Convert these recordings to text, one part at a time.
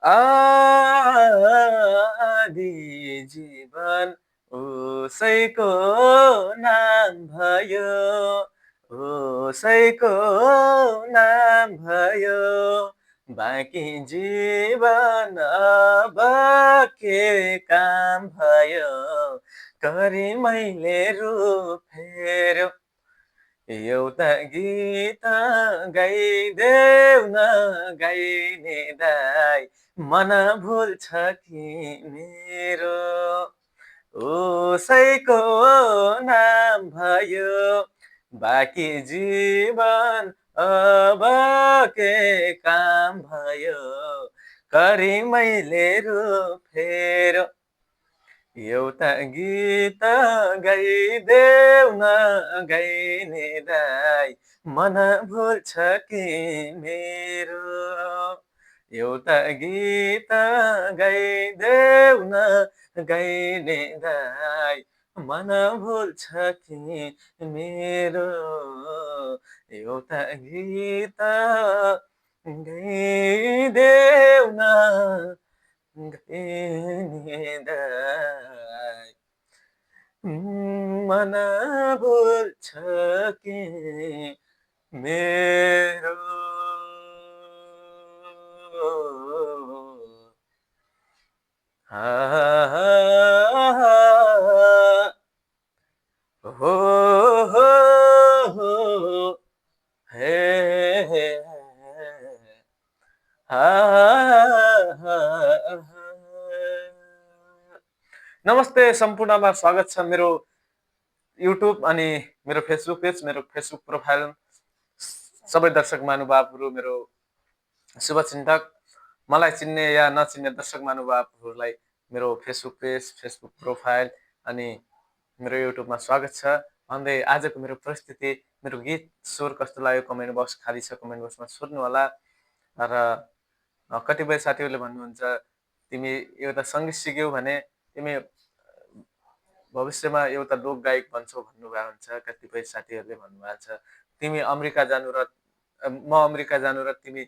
आधी जीवन उसैको नाम भयो, उसैको नाम भयो, बाँकी जीवन अब के काम भयो, गरी मैले रूप फेर्यो। एउटा गीत गाइदेऊ न गाइने दाइ, मन भुल्छ कि मेरो उसैको नाम भयो, बाँकी जीवन अब के काम भयो, गरी मैले रूप फेर्यो। एउटा गीत गाइदेऊ न गाइने दाइ, मन भुल्छ कि मेरो एउटा गीत गाइदेऊ न गाइने दाइ, मन भुल्छ कि मेरो एउटा गीत गाइदेऊ न गाइने दाइ, मन भुल्छ कि मेरो हो हो हो हे हे नमस्ते सम्पूर्णमा स्वागत छ मेरो युट्युब अनि मेरो फेसबुक पेज, मेरो फेसबुक प्रोफाइल। सबै दर्शक महानुभावहरू, मेरो शुभचिन्तक, मलाई चिन्ने या नचिन्ने दर्शक महानुभावहरूलाई मेरो फेसबुक पेज, फेसबुक प्रोफाइल अनि मेरो युट्युबमा स्वागत छ भन्दै आजको मेरो परिस्थिति, मेरो गीत स्वर कस्तो लाग्यो कमेन्ट बक्स खाली छ, कमेन्ट बक्समा सोध्नु होला। र कतिपय साथीहरूले भन्नुहुन्छ तिमी एउटा सङ्गीत सिक्यौ भने तिमी भविष्यमा एउटा लोक गायक बन्छौ भन्नुभएको हुन्छ। कतिपय साथीहरूले भन्नुभएको छ तिमी अमेरिका जानु र म अमेरिका जानु र तिमी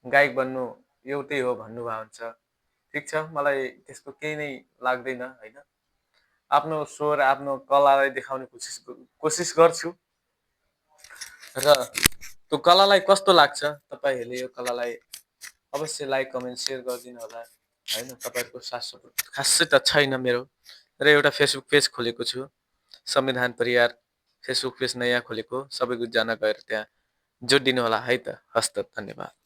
गायक बन्नु एउटै हो भन्नुभएको हुन्छ। ठिक छ, मलाई त्यस्तो केही नै लाग्दैन होइन। आफ्नो स्वर, आफ्नो कलालाई देखाउने कोसिस गर्छु र त्यो कलालाई कस्तो लाग्छ तपाईँहरूले यो कलालाई अवश्य लाइक कमेन्ट सेयर गरिदिनु होला होइन। तपाईँहरूको साथ सपोर्ट खासै त छैन मेरो, र एउटा फेसबुक पेज खोलेको छु, संविधान परिवार फेसबुक पेज नयाँ खोलेको, सबैको जान गएर त्यहाँ जोडिदिनु होला है त। हस्त, धन्यवाद।